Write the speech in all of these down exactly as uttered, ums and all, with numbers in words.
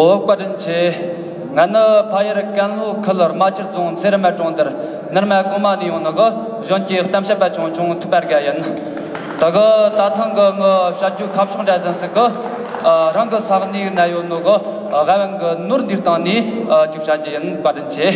ཨོ། བཀའ་དྲིན་ཆེ། ང་ནི་ཕ་ཡུལ་ཀན་ལྷོ་ཁུལ་རྨ་ཆུ་རྫོང་ཚེ་རིང་མ་གྲོང་རྡལ་ནར་མ་གོང་མ་ནས་ཡོང་ནི་གི་གཞོན་སྐྱེས་གཏམ་བཤད་པ་ཆུང་ཆུང་ཐུབ་པ་དགའ་ཡིན། ད་གི་ད་ཐེངས་གི་ངི་བཤད་རྒྱུ་ཁ་ཕྱོགས་འདྲ་ཟིན་ཟིག་གི། ཨ། རང་གི་ས་གནས་ན་ཡོད་ནོ་གི། ཨ། དབལ་བན་གི་ནོར་འདིའི་སྟེང་ནས། ཨ། ཅིག་བཤད་རྒྱུ་ཡིན། བཀའ་དྲིན་ཆེ།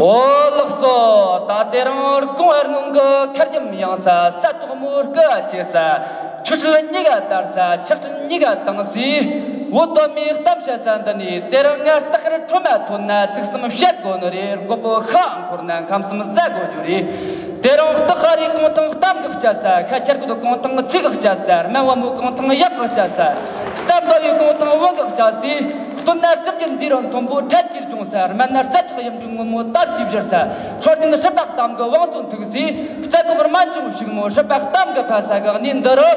ཨོ་ལགས་སོ། ད་དེ་རིང་དགུང་ཨེ་སྔོན་གི་ཁ་རྒྱམ་ཡང་ས་ས་དོག་མོ་སྐུ་ཅེ་ས། ཆུ་ཤུལ་གཉིས་ཀ་དར་ས་ཆག་ཁྲིན་གཉིས་ཀ་དང་སི། བོད་སྟོད་སྨད་གཏམ་བཤད་ས་འདི་ནས་དེ་རིང་ང་སྟག་ཤར་ཁྲོན་མ་ཐོན་ན་ཚིག་གསུམ་བཤད་དགོས་ནི་རེད། རྒོད་པོ་ཤ་འཁོར་ན་ཁམས་གསུམ་ཟ་དགོས་རྒྱུ་རེད། དེ་རིང་སྟག་ཤར་རིའི་གུང་ཐང་གཏམ་གི་སྐྱ་ས། ཤ་ཁྱེར་རྒོད་གུང་ཐང་ཚིག་གི་སྐྱ་ས། སྨན་བ་མོའི་གུང་ཐང་གཡག་གི་སྐྱ་ས། གཏམ་ཟླ་བའི་གུང་ཐང་བང་གི་སྐྱ་སི། སྟོད་ན་རྩིབས་ཀྱི་འདི་རང་མཐོན་པོ་འཕྲལ་གྱིས་སྐྱོང་ས། སྨད་ན་རྩྭ་ཆག་གཡུ་འབྲུག་སྔོན་མོ་དར་གྱིས་བཞུར་ས། ཁྲོ་ལྡན་སྲིད་པ་གཏམ་གི་བང་མཛོད་མཐུག་སི། རྩྭ་གོག་སྨན་ཆུང་ཕྱུག་མོ་སྲིད་པ་གཏམ་གི་ཕ་ས་གི་གནས་འདི་རུ།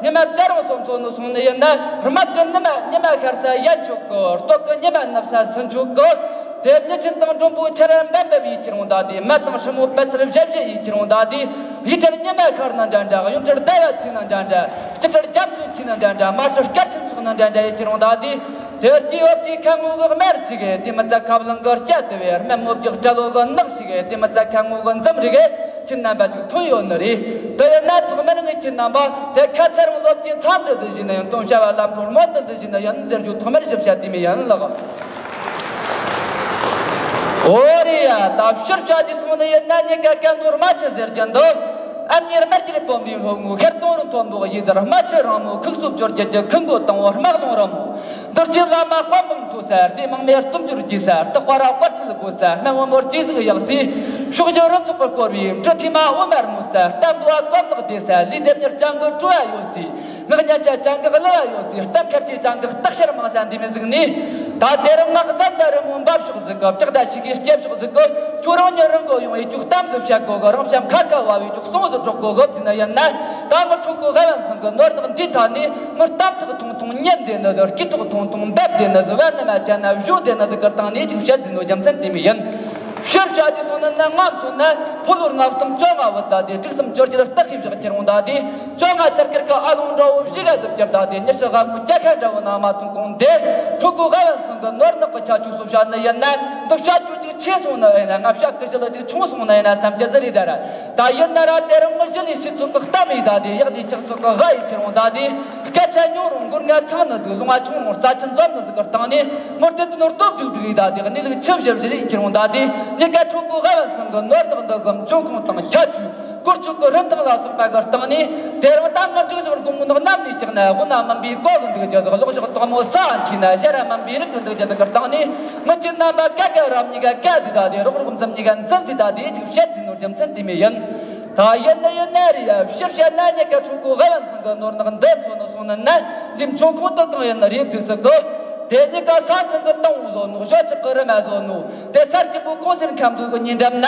ཉི་མ་དེ་རིང་སོང་ཚོ་ནི་སོང་ནི་ཡིན་ན། རྨད་གི་ཉི་མ་ཉི་མ་ཤར་ས་ཡན་ཆོད་གི། སྟོད་གི་ཉི་མ་ནུབ་ས་སུན་ཆོད་གི། དེ་མྱི་ཆེན་དང་མགྲོན་པོ་ཆར་འབབ་འབབ་ཡི་ཁྱེར་འོང་ད་དེ། མ་དང་སྲིན་མོ་པད་ཚལ་བཞད་བཞད་ཡི་ཁྱེར་འོང་ད་དེ། ཡི་དེར་ཉི་མ་ཤར་ན་འདྲ་འདྲ། གཡུ་འབྲུག་ཟླ་བ་ཚེས་ན་འདྲ་འདྲ། སྤྱི་དྲིལ་རྒྱ་མཚོ་འཁྱིལ་ན་འདྲ་འདྲ། མ་སྲུ་སྐར་ཆེན་ཚོགས་ན་འདྲ་འདྲ་ཡི་ཁྱེར་འོང་ད་དེ། དེར་སྐྱེས་བབ་ཀྱི་ཁ་ངོ་གི་དམར་ཅིག་གི་དེ་མི་ཚ་ཁབ་ལང་གི་སྐྱ་དེ་བས། སྨན་མོ་བརྒྱག་སྐྲ་ལོ་གི་ནག་ཞིག་གི་དེ་མི་ཚ་ཁ་ངོ་གི་འཛུམ་རིག་གི་ཁྱེད་རྣམ་པ་ཅིག་ཐོན་ཡོད་ནི་རེད། དེ་ཡིན་ན་ཐོག་མར་ངས་ཁྱེད་རྣམ་པ་དེ་ཁ་ཚར་བ་སློབ་ཀྱི་འཚམས་འདྲི་ཟིག་བྱས་ན་ཡང་། དོན་བྱ་བ་ལམ་འགྲོ་སྨོན་འདུན་ཟིག་བྱས་ན་ཡང་ཟེར་རྒྱུ་ཐོག་མར་ཞིབ་བཤད་དེ་མི་ཡིན་ལགས། ཨོ་རེད་ཡ། ད་ཕྱིར་བཤད་དེ་སོང་ནི་ཡིན་ན། ཉེ་ག་ཀན་ལྷོ་རྨ་ཆུ་ཟེར་གྱི་འདུག་ཨ་མྱེས་རྨ་རྒྱལ་སྤོམ་པའི་ལྷོ་ངོས། ཤར་དུང་རི་མཐོན་པོ་ཡི་ཟར། རྨ་ཆུ་རིང་མོ་ཁུག་སོ་བཅོ་བརྒྱད་ཀྱི་ཁུག་མགོ་དང་པོ་རྨ་ཀླུང་རིང་མོ། འདུར་གྱི་བླ་མ་དཔལ་འབུམ་མཐོ་ས། སྡེ་དམངས་མེ་གཏུམ་སྦྱོར་རྒྱས་ས། སྟག་དཔའ་ར་དཔའ་རྩལ་དགོས་ས། སྨན་བུ་མོར་སྐྱེས་གཟུགས་ཡག་སའི། ཕྱོགས་བཞི་རི་ཚོགས་ཀྱིས་བསྐོར་བའི་འབྲི་ཐིག་མ་འོ་མར་མོ་ས། གཏམ་མདོ་བ་གོམ་ལག་བདེ་ས། ལུས་སྡེབ་གཉེར་ཅང་གི་བྲོ་བ་ཡོད་སའི། ངག་སྙན་ཆ་ཅང་གི་གླུ་བ་ཡོད་སའི། གཏམ་ཁ་ཆེ་ཅང་གི་སྟག་ཤར་མང་ས་འདི་མི་ཟིག་ནས། ད་དེ་རིང་ང་བསམ་ད་རི་མོ་འབབ་ཕྱོགས་ཟིག་གི། བྲག་ད་ཤི་གི་སྐྱེ་ཕྱོགས་ཟིག་གི། ཁྱོད་རང་ཉིད་རང་གི་ཡོང་ཡི་ཁྱོད་གཏམ་ཟིག་བཤད་གོ་གི། རང་བྱམས་ཁ་ཁ་བ་བའི་ཁྱོད་གསུང་ཟིག་སྒྲོག་གོ་གི་ཟེར་ན་ཡིན་ན། ད་ངི་ཕྲུ་གུ་ཧ་བན་སང་གི་ནོར་ནག་འདི་ཐ་ནས་ངི་གཏམ་ཐག་ཐུང་ཐུང་ཉན་བདེ་ནི་ཟིག་སྐད་ཐག་ཐུང་ཐུང་འབབ་བདེ་ནི་ཟིག་བ་ནི་མ་བྱས་ན་བཞོ་བདེ་ནི་ཟིག་གི་སྟེང་ནས་ཅིག་བཤད་ཟིན་ནོ་རྒྱུ་མཚན་དེ་མི་ཡིན། ཕྱིར་བཤད་དེ་སོང་ན་ན་ང་མཚོན་ན་ཕོ་ལོ་ལྔ་གསུམ་བཅོ་ལྔ་བུད་ད་དེ། དྲུག་གསུམ་བཅོ་བརྒྱད་སྟག་ཤི་བཞག་ཁྱེར་འོང་ད་དེ། བཅོ་ལྔ་ཚར་ཁར་གི་ཨ་ལོང་འདྲ་བོ་བཞི་ག་དུ་བསྐྱུར་ད་དེ། ཉི་ཤུ་ཧ་མོ་རྒྱལ་ཁ་འདྲ་བོ་ན་མ་ཐོན་གོང་དེ། ཕྲུ་གུ་ཧ་བན་སང་གི་ནོར་ནག་གི་ཁྱ་ཆུ་སོ་བཤད་ནི་ཡིན་ན། འདི་བཤད་རྒྱུ་ཅིག་ཆེ་སོང་ནི་ཡིན་ན། ང་བཤད་གི་གཞི་ལ་ཅིག་ཆུང་སོང་ནི་ཡིན་ན་བསམ་གྱི་ཟི་རི་ད་ར། ད་ཡིན་ན་ར་དེ་རིང་ངི་གཞི་ལས་ཤི་ཚོད་གི་གཏམ་ཡིན་ད་དེ། ཡག་ལས་ཁྱག་ཚོད་གི་ཧ་ཡི་ཁྱེར་འོང་ད་དེ། སྐད་ཆ་ཉུང་རུང་མགོ་ང་ཚང་ནི་ཟིག་ལུང་བ་ཆུང་རུང་རྩ་ཆེན་འཛོམས་ནི་ཟིག་གི་སྟེང་ནས། ངོར་དེ་དུ་ནོར་སྟོབས་དྲུག་དྲུག་ཡིན་ད་དེ། གནས་ལུགས་ཆུ་བཞི་བཞི་རེ་ཡི་ཁྱེར་འོང་ད་དེ། ཉི་ཀ་ཕྲུ་གུ་ཧ་བན་སང་གི་ནོར་ནག་འདི་གི་འབྱུང་ཁུངས་དང་ཁྱད་ཆོས། བཀོལ་སྤྱོད་ཀྱི་རིན་ཐང་ལ་སོགས་པ་གི་སྟེང་ནས། དེ་རིང་ད་ང་འབྲུག་ཞོགས་དགུང་མོ་ནག་གནམ་ནས་བཀྱགས་ན། དབུ་ན་མུན་པའི་གོ་གི་འདུག་རྒྱུ་ཟིག་ལོག་ཞོགས་དོག་མོ་ས་འཁྱིལ་ན། ཞ་ར་མུན་པའི་རིག་གི་འདུག་རྒྱུ་ཟིག་གི་སྟེང་ནས། ང་ཁྱེད་རྣམ་པ་ཀ་ཀ་རབ་གཉིས་ཀ་ཀ་དེ་ད་དེ། རོག་རོག་འཛུམ་གཉིས་ཀ་འཛིན་ཟིག་ད་དེ་ཅིག་བཤད་ཟིན་ནོ་རྒྱུ་མཚན་དེ་མི་ཡིན། ད་ཡིན་ནི་ཡིན་ནི་རེད་ཡ། ཕྱིར་བཤད་ན་ཉི་ཀ་ཕྲུ་གུ་ཧ་བན་སང་གི་ནོར་ནག་འདི་མཚོན་ནི་སོང་ནི་ན། འདི་འབྱུང་ཁུངས་དེ་གང་ཡིན་ནི་རེད་ཟིག་ཟིག་གི། དེ་ཉི་ཀ་ས་འཛིན་གི་དང་བོ་ལོ་ནོ། ཞོ་ཆག་གི་རི་མ་ལོ་ནོ། དེ་ས་སྐྱིད་པོ་གོང་སེར་ཁམས་དུ་གི་ཉེ་འགྲམ་ན།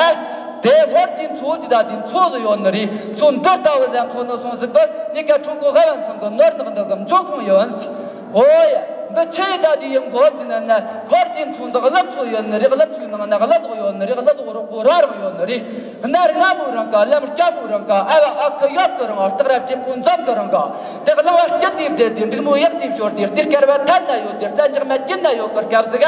དེ་ཧོར་གྱི་མཚོ་ཇི་ད་དེ་མཚོ་ལ་ཡོད་ནི་རེད། མཚོ་འདི་ལྟ་བུ་ཟ་མཚོ་ནི་སོང་ཟིག་གི། ཉི་ཀ་ཕྲུ་གུ་ཧ་བན་སང་གི་ནོར་ནག་འདི་གི་འབྱུང་ཁུངས་ཡིན་ཟིག་ཨོ་ཡ། འདི་ཆི་ཡི་ད་དེ་ཡིན་གོ་ཟིན་ན་ན། ཧོར་གྱི་མཚོ་འདི་ཀླུ་མཚོ་ཡོད་ནི་རེད། ཀླུ་མཚོའི་ནང་ན་ཀླུ་ལོག་ཡོད་ནི་རེད། ཀླུ་ལོག་རོག་པོ་ར་རོག་ཡོད་ནི་རེད། གནའ་སྔ་མོའི་རིང་ག་ལམ་སྐྱ་བོའི་རིང་ག་ཨ་བ་ཨ་ཁུ་ཡབ་ཀྱི་རིང་སྟག་ར་བྲེ་པོ་འཛོམས་ཀྱི་རིང་ག་དེ་གླང་བ་སྐྱིད་དེ་བསྡད་དེ། འབྲུག་མོ་གཡག་དེ་ཤོར་དེ། དེ་སྐལ་བ་ཐར་ན་ཡོད་དེ། རྩྭ་འཇག་མ་སྐྱིད་ན་ཡོད་ཀྱི་སྐབས་ཟིག་ག་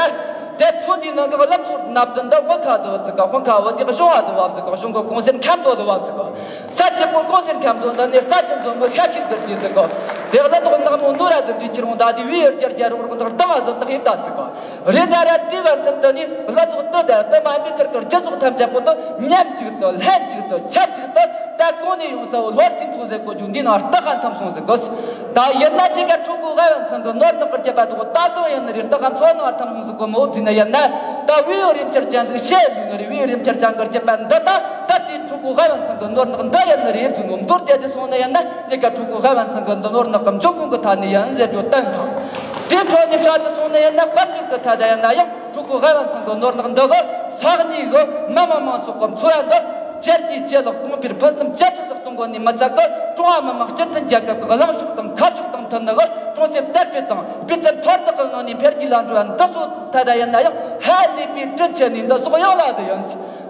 དེ་མཚོ་འདིའི་ནང་གི་ཀླུ་མཚོ་ནབ་དུ་འདི་དཔོན་ཁ་དུ་བབ་ཟིག་ག་དཔོན་ཁ་བུ་དེ་གཞུང་བ་དུ་བབ་ཟིག་ག་གཞུང་གི་གོང་སེར་ཁམས་དོ་དུ་བབ་ཟིག་ག་ས་སྐྱིད་པོ་གོང་སེར་ཁམས་དོ་འདི་ནས་རྩྭ་ཆེན་དོ་མི་ཤ་ཁྱི་དུ་བྲིས་ཟིག་ག་དེ་ཀླུ་ཐོག་ནག་མོ་ནོ་ར་དུ་བྲིས་ཁྱེར་འོང་ད་དེ་བེའུ་ཡི་རྒྱ་རྒྱ་རོག་རོག་འདི་གདང་བ་ཟིག་དག་ཡིབ་ད་ཟིག་ག་རེད་ན་ར་དེ་བར་མཚམས་དུ་ནི་ཀླུ་ཐོག་དུ་ད་དུ་མ་འབི་ཁིར་ཁིར་རྒྱུ་ཟོག་ཐམས་ཅད་པོ་དུ་མཉམ་གཅིག་ཏུ་ལྷན་གཅིག་ཏུ་ཆབས་གཅིག་ཏུ་ད་གོང་ནས་ཡོང་ས་བོ་ལྷོར་གྱི་མཚོ་ཟེར་གོ་རྒྱུ་འདི་ནང་སྟག་ཁ་འཐམ་སོང་ཟིག་གི། ད་ཡིན་ན་ཅི་ག་ཕྲུ་གུ་ཧ་བན་སང་གི་ནོར་ནག་གི་རྒྱབ་པ་དུ་ད་གང་ཡིན་ནི་རེད། སྟག་ཁ་མཚོ་ནང་འཐམ་སོང་ཟིག་གི་མོ་བཟི་ན་ཡིན་ན། ད་བེའུ་རིམ་ཆར་ཅན་ཟིག་ཤེས་ཡོད་ནི་རེད། བེའུ་རིམ་ཆར་ཅན་གི་རྒྱབ་པ་འདི་ད་ད་དེ་ཕྲུ་གུ་ཧ་བན་སང་གི་ནོར་ནག་འདི་ཡིན་ནི་རེད་བཟི་ནོ་མདོར་བསྡད་དེ་སོང་ནི་ཡིན་ན། ཉི་ག་ཕྲུ་གུ་ཧ་བན་སང་གི་འདི་ནོར་ནག་གི་འབྱུང་ཁུངས་གི་ཐད་ནས་ཡིན་ཟེར་རྒྱུ་བསྟན་ཐང་། དེ་འཕྲོ་ནས་བཤད་དུ་སོང་ནི་ཡིན་ན། དཔལ་འབྱོར་གི་ཐད་ད་ཡིན་ན་ཡང་། ཕྲུ་གུ་ཧ་བན་སང་གི་ནོར་ནག་འདི་གི་ས་གནས་གི་མི་མང་མང་ཚོགས་གི་འཚོ་བ་འདི་ཇེ་རྒྱས་ཇེ་ལེགས་གོང་འཕེལ་ཕུན་སུམ་ཇེ་ཚོགས་སུ་གཏོང་དགོས་ནི་མི་ཚད་གི། ཀྲུང་ཧྭ་མི་དམངས་སྤྱི་མཐུན་རྒྱལ་ཁབ་ཀྱི་གླེང་ཕྱོགས་དང་ཁ་ཕྱོགས་དང་མཐུན་ནི་གི་གྲོང་གསེབ་དར་སྤེལ་དང་སྤུས་ཚད་མཐོར་འདེགས་ཀྱི་ངང་ནས་འཕེལ་རྒྱས་ལ་འགྲོ་བ་འདི་ཚོ་ཐད་ད་ཡིན་ན་ཡང་ཧ་ལས་པའི་དྲིན་ཆེ་ནི་འདི་སོགས་ཡོང་ལ་ཟིག་ཡིན།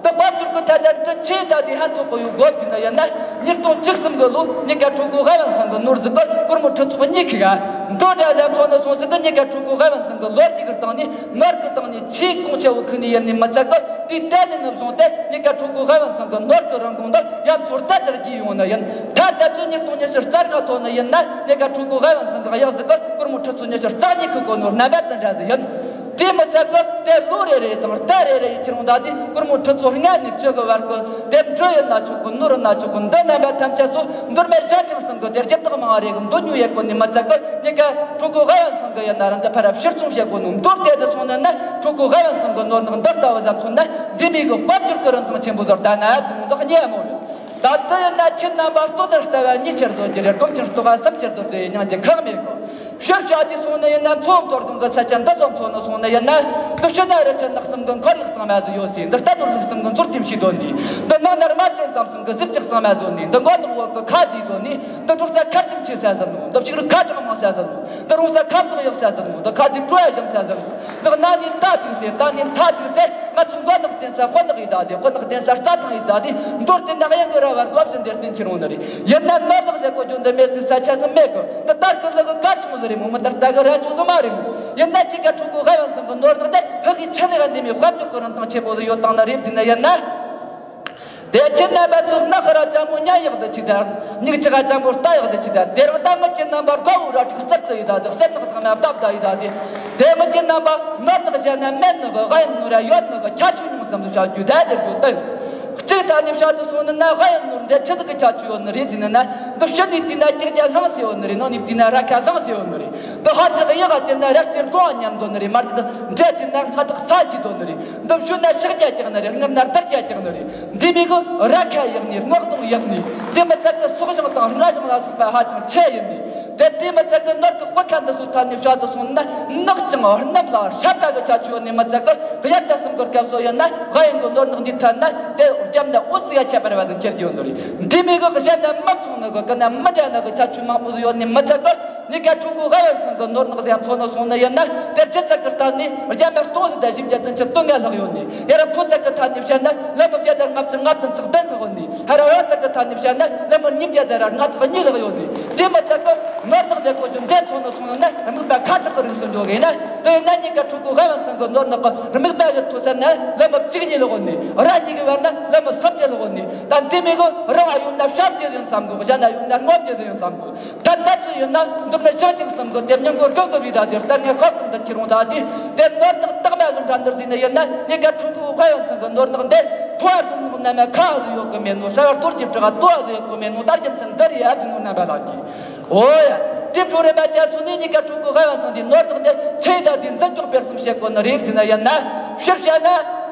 ད་ དཔལ་འབྱོར་གྱི་ཐད་ལ་འདི་ཆེས་ད་དེ་ཧན་ཐོག་གི་ཡོད་དགོས་ཀྱི་ན་ཡིན་ན། ཉིས་སྟོང་བཅུ་གསུམ་གི་ལོ་ཉི་ཀ་ཁྲུ་གུ་ཧ་ཝན་སང་གི་ནོར་ཟིག་གི་སྒོར་མོ་ཁྲི་ཚོ་གཉིས་ཁི་ག་འདོ་འདྲ་ཟམ་ཚོ་ནི་སོང་ཟིག་གི་ཉི་ཀ་ཁྲུ་གུ་ཧ་ཝན་སང་གི་ལོ་རྒྱུས་ཀྱི་སྟེང་ནས་ནོར་གི་སྟེང་ནས་ཆེས་གོང་ཆེ་བོ་ཁི་ནི་ཡིན་ནི་མི་ཚད་གི། དེ་ལྟ་ནི་ནི་བཟུང་སྟེ་ཉི་ཀ་ཁྲུ་གུ་ཧ་ཝན་སང་གི་ནོར་གི་རིན་གོང་འདི་ཡ་མཚོ་ལྟར་ལྟར་རྒྱས་ཡོང་ནི་ཡིན། ད་ལྟ་ཚོད་ཉིས་སྟོང་ཉི་ཤུ་རྩ་ལྔ་ཐོན་ནི་ཡིན་ན་ཉི་ཀ་ཁྲུ་གུ་ཧ་ཝན་སང་གི་གཡག་ཟིག་གི་སྒོར་མོ་ཁྲི་ཚོ་ཉི་ཤུ་རྩ་གཉིས་ཁི་གོ་ནོར་རྣམ་པ་དེ་འདྲ་ཟིག་ཡིན། དེ་མི་ཚད་གི་དེ་ལོ་རེ་རེ་དང་ཟླ་རེ་རེ་ཡི་ཁྱེར་འོང་ད་དེ་སྒོར་མོ་ཁྲི་ཚོ་ལྔ་ནས་བཅུ་གི་བར་གི་དེབ་འབྲུ་ཡིན་ན་ཆོག་གི། ནོར་ཡིན་ན་ཆོག་གི། འདི་རྣམ་པ་ཐམས་ཅད་སོ་འདོར་མེད་ཞང་ཆེན་གསུམ་གི་དེ་རྒྱབ་དག་མང་རེ་གི་འདོན་ཉོ་ཡེ་གོ་ནི་མི་ཚད་གི། ཉི་ཀ་ཁྲུ་གུ་ཧ་ཝན་སང་གི་ཡིན་ན་རང་འདི་ཕ་རབ་ཕྱིར་ཚོང་བྱེད་གོ་ནོ་འདོར་དེ་དེ་སོང་ནི་ན། ཁྲུ་གུ་ཧ་ཝན་སང་གི་ནོར་ནག་འདི་ལྟ་བུ་ཟམ་ཚོ་ན་འདི་མི་གི་དཔལ་འབྱོར་གི་རིན་ཐང་ཆེན་པོ་ཟོར་ད་ན་ཚོང་འདི་རྙེད་མོ་ཡོད། ད་ལྟ་ཡིན་ན་ཁྱེད་རྣམ་པ་ལྟོ་ནར་ལྟ་བ་གཉིས་ཆེར་བཟོ་རྒྱུ་རེད། སྒོམ་ཆེན་ལྟོ་བ་གསུམ་ཆེར་བཟོ་དེ་སྙིང་རྗེ་ཁག་མེད་གོ། ཕྱིར་བཤད་དེ་སོང་ནི་ཡིན་ན་མཚོ་མཐོར་གང་གི་ས་ཆ་འདི་ཚོ་མཚོ་ནི་སོང་ནི་ཡིན་ན། འདི་ཕྱི་ན་རི་ཆེན་ནགས་གསུམ་གི་འཁོར་ཡུག་གཙང་མ་ཟིག་ཡོད་སྲིད། འདི་ལྟ་ནོར་ལུག་གསུམ་གི་མཚོ་ལྟེམ་ཤིས་དོན་ནི། འདི་ནང་ན་རྨ་ཅན་ཙམ་གསུམ་གི་གཟིབ་ཅིག་གཙང་མ་བཟོ་ནི། འདི་མགོ་ནག་འོག་གི་ཁ་ཟིག་དོན་ནི། འདི་འབྲོག་ས་ཁ་ལྟེམ་ཆེ་ས་ཟིག་ནོ། འདི་ཕྱུགས་རིགས་ཁ་གྲངས་མང་ས་ཟིག་ནོ། འདི་རོང་ས་ཁ་བཏགས་ཡག་ས་ཟིག་ནོ། འདི་ཁ་ཟིག་བྲོ་ཡ་བཞེངས་ས་ཟིག་ནོ། འདི་གནའ་ནས་ད་ཐུག་སེ་ད་ནས་མཐའ་ཐུག་སེ། ང་ཚོ་མགོ་ནག་བསྟན་ས་དཔོན་ནག་ཡིན་ད་དེ། དཔོན་ནག་བསྟན་ས་རྩྭ་ཐང་ཡིན་ད་དེ། མདོར་བསྟན་ན་གཡང་གི་ར་བར་སྒོ་བཞི་འདིར་བསྟན་ཁྱེར་འོང་ནི་རེད། ཡིན་ན་ནོར་ནག་ཟེར་གོ་རྒྱུ་འདི་མེད་ཚེ་ས་ཆ་ཟིག་མེད་གི། འདི་ལྟར་གི་ལུ་གི་གར་ཆུང་ཟིག་རེད་མོ། མི་ལྟར་ལྟ་གི་ར་ཆུང་ཟིག་མ་རེད་མོ། ཡིན་ན་ཅི་ག་ཕྲུ་གུ་ཧ་ཝན་སང་གི་ནོར་ནག་དེ་ཕ་གི་ཆི་ནི་ག་འདི་མི་དཔལ་འབྱོར་གི་རིན་ཐང་ཆེན་པོ་ཟིག་ཡོད་དང་ནི་རེད་ཟེར་ན་ཡིན་ན། དེ་ཁྱེད་རྣམ་པ་ཚོ་སྣ་ཁ་ར་ཅང་མོ་ཉན་ཡག་ཟིག་ཆི་ད། མིག་ཆི་ག་ཅང་མོ་ལྟ་ཡག་ཟིག་ཆི་ད། དེ་རིང་ད་ངི་ཁྱེད་རྣམ་པ་དགའ་བོ་ར་ཅིག་རྩར་རྩི་ཡི་ད་དེ། གསེར་ནག་ཐང་ན་བཏབ་ད་ཡི་ད་དེ། དེ་ངི་ཁྱེད་རྣམ་པ་ནོར་ནག་གཞན་ན་མེད་ནི་གི། གཡང་ནོར་ར་ཡོད་ནི་གི། ཁྱད་ཆོས་ཉུང་ཙམ་དུ་བྱ་རྒྱུ་ད་ཟེར་རྒྱུ་ད། གཅིག་ཐ་ནས་བཤད་དུ་སོང་ནི་ན་གཡང་ནོར་འདི་ཆི་ཟིག་གི་ཁྱད་ཆོས་ཡོད་ནི་རེད་ཟེར་ནི་ན། འདི་ཕྱི་ནས་བལྟས་ན་ཀྱག་ཀྱག་ལྷང་ཟེར་ཡོད་ནི་རེད། ནང་ནས་བལྟས་ན་ར་ཁ་ཟང་ཟེར་ཡོད་ནི་རེད། འདི་ཧར་ཐག་གཡག་ག་བལྟས་ན་ར་རྩེར་སྒོང་ང་མཉམ་དོ་ནི་རེད། མར་དེ་དང་འབྲས་བལྟས་ན་སྔ་ཐག་ས་ཆི་དོ་ནི་རེད། འདི་ཕྱི་ན་ཕྱག་རྒྱ་ཀྱག་ནི་རེད། སྔར་ན་དར་རྒྱ་ཀྱག་ནི་རེད། འདི་མི་གི་ར་ཁ་ཡག་ནི་སྔགས་དང་ཡག་ནི། དེ་མི་ཚད་གི་སྲོག་ཤིང་དང་སྣ་ཤིང་ལ་སོགས་པ་ཧ་ཅང་ཆེ་ཡིན་ནི། དེ་དེ་མི་ཚད་གི་ནོར་གི་དཔེ་ཁ་འདི་ཚོ་ཐ་ནས་བཤད་དུ་སོང་ན་ནག་ཅིང་གནམ་ལ་སྲབ་པ་གི་ཁྱད་ཆོས་ནི་མི་ཚད་གི། དབྱར་ཟླ་གསུམ་གི་སྐབས་སུ་ཡིན་ན་གཡང་གི་ནོར་ནག་འདི་ཐད་ན་དེ་རྒྱབ་ན་འོད་ཟེར་ཡ་ཁྱད་པར་བ་དང་ཁྱེར་རྒྱུ་ཡོད་ནི་རེད། འདི་མི་གི་གཞན་ན་མི་མཚུངས་ནི་གི་ཀུན་ན་མི་འདྲ་ནི་གི་ཁྱད་ཆོས་མང་པོ་ཡོད་ནི་མི་ཚད་གི། ཉི་ག་ཕྲུ་གུ་ཧ་ཝན་སང་གི་ནོར་ནག་ཟེར་མཚོན་ནི་སོང་ནི་ཡིན་ན། དེ་སྤྱི་ཚད་ཀྱི་སྟེང་ནས་རྒྱ་མ་སྟོང་ཟིག་དང་བཞི་བརྒྱ་བདུན་ཅུ་དོན་ལྔ་ལྷག་ཡོད་ནི། ཡ་ར་མཐོ་ཚད་ཀྱི་ཐ་ནས་བཤད་ན་ལེབ་མོ་བརྒྱ་དང་ལྔ་བཅུ་ང་བདུན་ཚེག་བདུན་ལྷག་ཡོད་ནི། ཧ་ར་རང་ཚད་ཀྱི་ཐ་ནས་བཤད་ན་ལེབ་མོ་ཉིས་བརྒྱ་དང་ར་ལྔ་ཚེག་གཉིས་ལྷག་ཡོད་ནི། དེ་མི་ཚད་ཀྱི་ནོར་ནག་ཟེར་གོ་རྒྱུ་འདི་མཚོན་ནི་སོང་ནི་ན་རྨིག་པ་ཁ་དྲག་གི་རིགས་སུ་འགྲོ་གི་ན། དེ་ཡིན་ན་ཉི་ག་ཕྲུ་གུ་ཧ་ཝན་སང་གི་ནོར་ནག་གི་རྨིག་པ་གི་མཐོ་ཚད་ན་ལེབ་མོ་བཅུ་གཉིས་ལྷག་ཡོད་ནི། ར་གཉིས་ཀྱི་བར་ན་ལེབ་མོ་སུམ་བརྒྱ་ལྷག་ཡོད་ནི། ད་འདི་མི་གི་རང་ཡོང་ན་བྱ་བརྒྱད་ཡིན་བསམ་གོ། གཞན་ན་ཡོང་ན་སྔོན་བརྒྱད་ཡིན་བསམ་གོ། ད་ལྟ་ཚོད་ཡིན་ན་འདུག་ན་ཞིང་གཅིག་གསུམ་གི་དེབ་སྙིང་གོ་སྒང་གི་བི་ད་དེ་ལྟར་ངས་ཁོ་གང་དུ་ཁྱེར་འོང་ད་དེ། དེ་ནོར་ནག་རྟགས་མ་གི་འདྲ་འདིར་ཟིན་ནི་ཡིན་ན་ཉི་ག་ཕྲུ་གུ་ཧ་ཡང་སང་གི་ནོར་ནག་འདི་ཐོ་བ་དུ་ནོར་ན་མ་ཁ་ཟིག་ཡོད་གི་མེད་ནོ། ཧྲ་བར་གཏོར་གྱི་བྲག་ཏོ་ཟིག་ཡོད་གི་མེད་ནོ། ད་རྒྱུ་མཚན་འདི་རེད་ཡ་ཅི་ནོ་རྣམ་པ་ལགས་ཀྱིས། ཨོ་ཡ། དེ་བྲོ་རེ་མ་ཅ་སོ་ནི་ཉི་ག་ཕྲུ་གུ་ཧ་ཡང་སང་དེ་ནོར་ནག་འདི་ཆེ་ད་དེ་འཛིན་སྐྱོང་སྤེལ་གསུམ་བྱེད་གོ་ནི་རེད་ཟིན་ན་ཡིན་ན། ཕྱིར་བཤད་ན་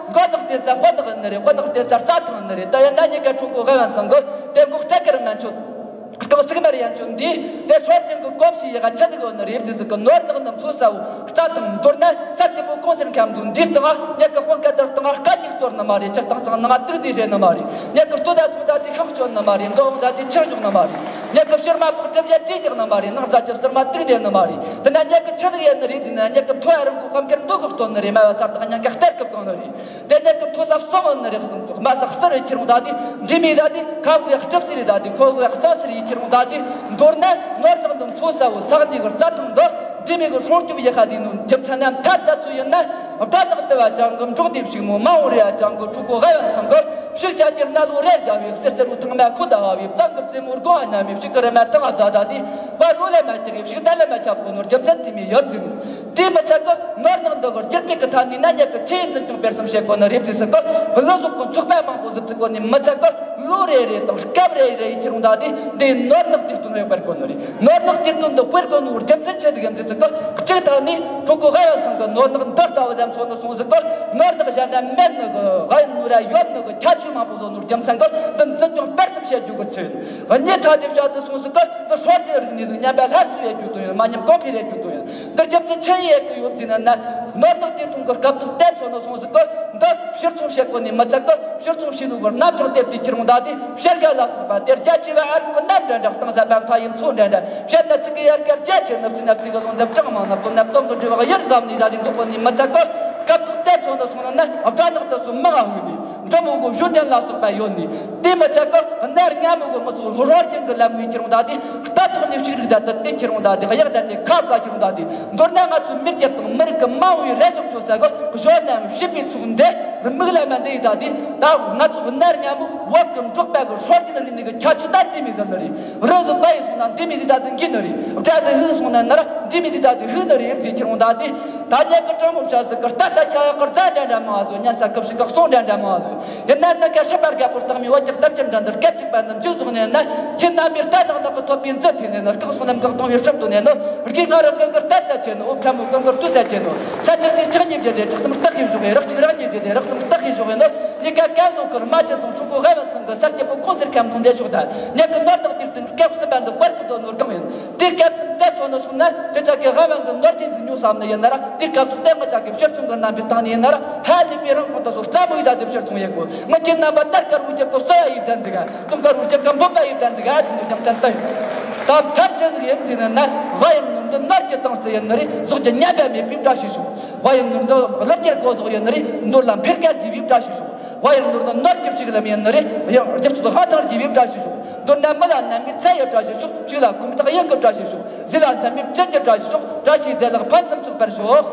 མགོ་ནག་བལྟས་ས་དཔོན་ནག་ནི་རེད། དཔོན་ནག་བལྟས་ས་རྩྭ་ཐང་ནི་རེད། ད་ཡིན་ན་ཉི་ག་ཕྲུ་གུ་ཧ་ཡང་སང་གི་དེ་མགོ་སྐྲ་ཀེར་མ་མཆོད། རྐང་སིག་མར་ཡན་ཆོད་འདི་དེ་ཧྲོར་ཅན་གི་གོམས་གཤིས་ཡག་ཆ་ཟིག་ཡོད་ནི་རེད། དེ་ཟིག་གི་ནོར་ནག་ནི་མཚོ་ས་བོ་རྩྭ་ཐང་མདོར་ན་ས་སྐྱིད་པོ་གོང་སེར་ཁམས་དུ་འདིར་དང་ཉག་གི་དཔོན་སྐད་དར་དང་སྐད་ཀྱི་གཏོར་ནི་མ་རེད། ཆག་སྟངས་ཚང་ནང་དུག་རྫས་རེད་ནི་མ་རེད། ཉག་གི་ལྟོ་ད་ཚོ་ད་དེ་ཤིང་གཅོད་ནི་མ་རེད། འདི་འོང་ད་དེ་ཆག་འཇོག་ནི་མ་རེད། ཉག་གི་ཕྱིར་མ་ཕོག་གྲུབ་ཡ་ཅི་རྒྱག་ནི་མ་རེད། ནང་རྩྭ་ཅི་ཕྱིར་མ་དུག་འདེབས་ནི་མ་རེད། དེ་ན་ཉག་གི་ཆི་ཟིག་ཡིན་ནི་རེད། དེ་ན་ཉག་གི་མཐོ་ཡ་རིམ་གོ་གམ་ཁར་འདུག་གི་སྟོན་ནི་རེད། མ་བ་ས་དང་ཉག་གི་གཏེར་གི་གང་ནི་རེད། དེ་ནས་ཀྱི་མཐོ་ས་གསུམ་ནི་རེད། གསུམ་དུ་དམའ་ས་གསུམ་རེ་ཁྱེར་འོང་ད་དེ་འདི་མི་ད་དེ་ཁ་བུ་ཡ་གྲུབ་སི་རེ་ད་དེ་ཁོ་བུ་ཡ་གཙང་སི་རེ་ཁྱེར་འོང་ད་དེ་མདོར་ན་ནོར་ནག་འདི་མཚོ་ས་བོ་ས་གནས་ཀྱི་རྩྭ་ཐང་འདི་འདི་མི་གི་སྲུང་སྐྱོབ་ཡེ་ཁ་དེ་ནོ་རྒྱུ་མཚན་ན་མཐའ་ད་ཚོ་ཡིན་ན་སྦྲ་ནག་དུ་བ་ཅང་གི་འབྲོག་དེ་ཕྱུག་མོ་མ་འོང་རེ་ཡ་ཅང་གི་ཕྲུ་གུ་ཧ་ཡང་སང་གི་ཕྱུག་ཆ་ཅིག་ན་ལོ་རེ་རྒྱ་བའི་གསེར་གསེར་བུ་ཐང་མ་ཁུ་ད་བ་བའི་གཙང་གི་རྩེ་མོ་སྒོ་ཨ་ཉ་མི་ཕྱུག་གི་རེ་མ་ཐང་ཨ་ད་ད་དེ་བ་ལོ་ལ་མ་ཅིག་གི་ཕྱུག་ད་ལ་མ་ཆབ་གོ་ནོ་རྒྱུ་མཚན་དེ་མི་ཡོད་ཟིན། དེ་མི་ཚད་ཀི་ནོར་ནག་འདི་གི་རྒྱུད་སྤེལ་གི་ཐད་ནས་ན་ཉག་གི་ཆེས་འཛིན་སྐྱོང་སྤེལ་གསུམ་བྱེད་དགོས་ནི་རེད་ཟེར་ཀི། བློ་ཟོག་གི་ཚོགས་པ་མང་པོ་ཟིག་བཙུགས་དགོས་ནི་མི་ཚད་ཀི། ལོ་རེ་རེ་དང་སྐབས་རེ་རེ་ཡི་ཁྱེར་འོང་ད་དེ་འདི་ནོར་ནག་དེ་སྟོན་རེ་སྤེལ་དགོས་ནི་རེད། ནོར་ནག་དེ་སྟོན་འདི་སྤེལ་དགོས་ནི་རྒྱུ་མཚན་ཆེ་དེ་གམ་ཟེར་ཀི། གཅིག་ཐད་ནས་ཕྲུ་གུ་ཧ་ཡང་སང་གི་ནོར་ནག་འདི་ལྟ་བུ་ལ་མཚོན་ནི་སོང་ཟེར་ཀི། ནོར་ནག་གཞན་ན་མེད་ནི་གི་ཧ་ཡང་ནོར་ར་ཡོད་ནི་གི་ཁྱད་ཆོས་མང་པོ་བཟོ་ནི་རྒྱུ་མཚན་གི་འདི་འཛིན་སྐྱོང་སྤེལ་གསུམ་བྱེད་རྒྱུ་གི་ཆེད་ཡིན། གཉིས་ཐད་དེ་བཤད་དུ་སོང་ཟེར་ཀི། འདི་སྲོལ་རྒྱུན་རིག་གནས་ཟིག་ཉམས་པ་སླར་གསོ་ཡེད་རྒྱུ་དོན་ཡོད། མ་ཉམས་གོང་འཕེལ་ཡེད་རྒྱུ་དོན་ཡོད། འདི་རྒྱུ་མཚན་ཆི་ཡེད་གི་ཡོད་ཟེར་ན། ནོར་ནག་དེ་ཐོང་གི་སྐབས་དུ་བལྟས་སོང་ནི་སོང་ཟེར་ཀི། འདི་ཕྱིར་ཚོང་བྱེད་དགོས་ནི་མི་ཚད་ཀི། ཕྱིར་ཚོང་བྱེད་ནོ་གི་རྣམ་གྲངས་དེབ་དེ་ཁྱེར་འོང་ད་དེ་བཤད་དགའ་ལ་སོགས་པ་དེ་རྒྱ་ཆེ་བ་ཨ་རུ་གི་རྣམ་འདྲ་འདྲ་གཏང་ས་པ་མཐའ་ཡི་མཚོ་འདྲ་འདྲ་བཤད་ན་ཚིག་གི་ཡར་སྐར་རྒྱ་ཆེ་ནི་ཚིག་ན་ཚིག་གི་ལོ་འདེབས་གྲངས་མང་ན་ལོ་འདེབས་སྟོང་གི་འབྲི་བ་ཡར་བཟམ་ནི་ད་དེ་འདུག་གོ་ནི་མི་ཚད་ཀི། སྐབས་དུ་བལྟས་སོང་ནི་སོང་ན་ན་སྦྲ་ནག་དེ་སུ་མི་ང་ཧུ་ནི། འབྲི་མོ་གི་གཞུང་འགྲེལ་ལ་སོགས་པ་ཡོད་ནི། དེ་མི་ཚད་ཀར་གནའ་སྔ་མོ་གི་མི་ཚོ་ཧོར་གྱི་གི་ལམ་ངོས་ཁྱེར་འོང་ད་དེ། རྟ་ཐོག་ནས་ཕྱུགས་རིགས་ད་དེ་དེ་ཁྱེར་འོང་ད་དེ། གཡག་ད་དེ་ཁ་བཀའ་ཁྱེར་འོང་ད་དེ། མདོར་ན་ང་ཚོ་མི་སྒེར་དང་མི་རིགས་ཀྱི་མ་འོངས་པའི་རེ་ལྕོག་ཆོད་ས་གི་གཞོན་ནམ་བྱིས་པའི་ཚོགས་འདི་མིག་ལ་མ་འདི་ཡི་ད་དེ། ད་ང་ཚོ་གནའ་སྔ་མོ་བོད་ཀྱི་འབྲོག་པ་གི་སྲོལ་རྒྱུན་རིག་གནས་ཀྱི་ཁྱད་ཆོས་ད་འདི་མི་ཟིན་ནི་རེད། རི་ཟི་བ་ཡི་སོང་ན་འདི་མི་འདི་ད་དེ་འགི་ནི་རེད། སྒྲ་ཟི་ཧུ་སོང་ན་ན་ར་འདི་མི་འདི་ད་དེ་ཧུ་ནི་རེད་ཅེས་ཁྱེར་འོང་ད་དེ། ད་ཉལ་གི་གྲང་མོ་བྱ་ཟི་གི་རྟ་ས་ཁྱ་གི་རྫ་འདྲ་འདྲ་མང་བ་ཟོ། ཉལ་ས་གི་ཕྱི་གི་གསུང་འདྲ་འདྲ་མང་བ་ཟོ། ཡིན་ན་ནི་ག་ཤི་པར་རྒད་པོ་སྟག་མི་བ་ཀྱག་གཏམ་ཅན་འདྲ་འདིར་སྐད་ཅིག་པ་རྣམས་འཇུག་རྫོགས་ནས་ན། ཁྱེད་རྣམ་པའི་རྟ་ནག་ནག་གི་ཐོད་པའི་མཛུབ་ཐེ་ནས་ན། སྐག་སོང་ལམ་གག་གཏོང་བའི་སྲབ་ཏུ་ནས་ནོ། རྒས་ང་རི་ཀུན་གི་རྟ་ས་ཆེ་ནོ། འོ་ཁྲ་མོ་ཀུན་གི་རྟུལ་ས་ཆེ་ནོ། ས་ཆག་ཅིག་ཆག་ཉིས་བརྒྱད་དེ་ཆག་སུམ་རྟགས་ཤིག་བཞུགས་པའི་རག་ཅིག་རག་ཉིས་བརྒྱད་དེ་རག་སུམ་རྟགས་ཤིག་བཞུགས་པའི་ནོ། ཉི་ཀ་ཀན་ལོ་ཀུར་མ་ཅི་ཙང་ཕྲུ་གུ་ཧ་བན་སང་གི་ས་སྐྱེ་པོ་ཀུང་སེར་ཁམ་དུང་འདེ་ཤོག་ད། ཉི་གི་ནོར་དག་དེར་བསྟུན་སྐབས་སུ་བན་དུ་པར་གི་དོ་ནོར་གང་ཡིན། དེ་སྐབས་སུ་དེ་ཚོ་ནི་སོང་ན་དེ་ཅག་གི་ཧ་བན་གི་ནོར་གྱིས་ཟིན་ཉོ་བསམ་ནི་ཡིན་ན་ར། དེ་སྐབས་སུ་བསྟན་གི་ཅག་གི་ཕྱིར་ཚོང་གི་རྣམ་པའི་སྟེང་ནས་ཡིན་ན་ར། ཧ་ལས་པའི་རང་ཁོང་དུ་སོ་རྩ་མོ་ཡི་ད་དེ་ཕྱིར་ཚོང་ཡེ་དགོས། ངི་ཁྱེད་རྣམ་པ་ལྟར་དཀར་བོ་རྒྱལ་ཁབ་གསོ་བ་ཡི་བདན་འདུག་ག་དུང་དཀར་བོ་རྒྱལ་ཁབ་འབུམ་པ་ཡི་བདན་འདུག་ག་དེ་ནི་རྒྱང་ཚད་ལྟ་ཡོད། ད་མཐར་ཆི་ཟིག་ཡིན་ཟེར་ན་ན། བ་ཡིན་ནོར་འདི་ནོར་གྱི་སྟེང་སུ་ཡིན་ནི་རེད། ཟོག་གི་ཉམས་པ་མེད་པའི་བཀྲ་ཤིས་ཤོག་བ་ཡིན་ནོར་འདི་ལ་རྒྱལ་གོ་ཟོག་ཡིན་ནི་རེད། ནོར་ལ་འཕེལ་ཁ་རྒྱས་པའི་བཀྲ་ཤིས་ཤོག་བ་ཡིན་ནོར་འདི་ནོར་གྱི་ཕྱུགས་ལམ་ཡིན་ནི་རེད། རྒྱབ་ཚོད་ཧ་ཐང་རྒྱས་པའི་བཀྲ་ཤིས་ཤོག་མདོར་ན་མི་ལ་ནད་མེད་ཚེ་ཡི་བཀྲ་ཤིས་ཤོག་ཕྱུགས་ལ་ཀུན་བཏགས་གཡང་གི་བཀྲ་ཤིས་ཤོག་ཟས་ལ་ཚད་མེད་ཅན་གྱི་བཀྲ་ཤིས་ཤོག་བཀྲ་ཤིས་བདེ་ལེགས་ཕུན་སུམ་ཚོགས་པར་ཤོག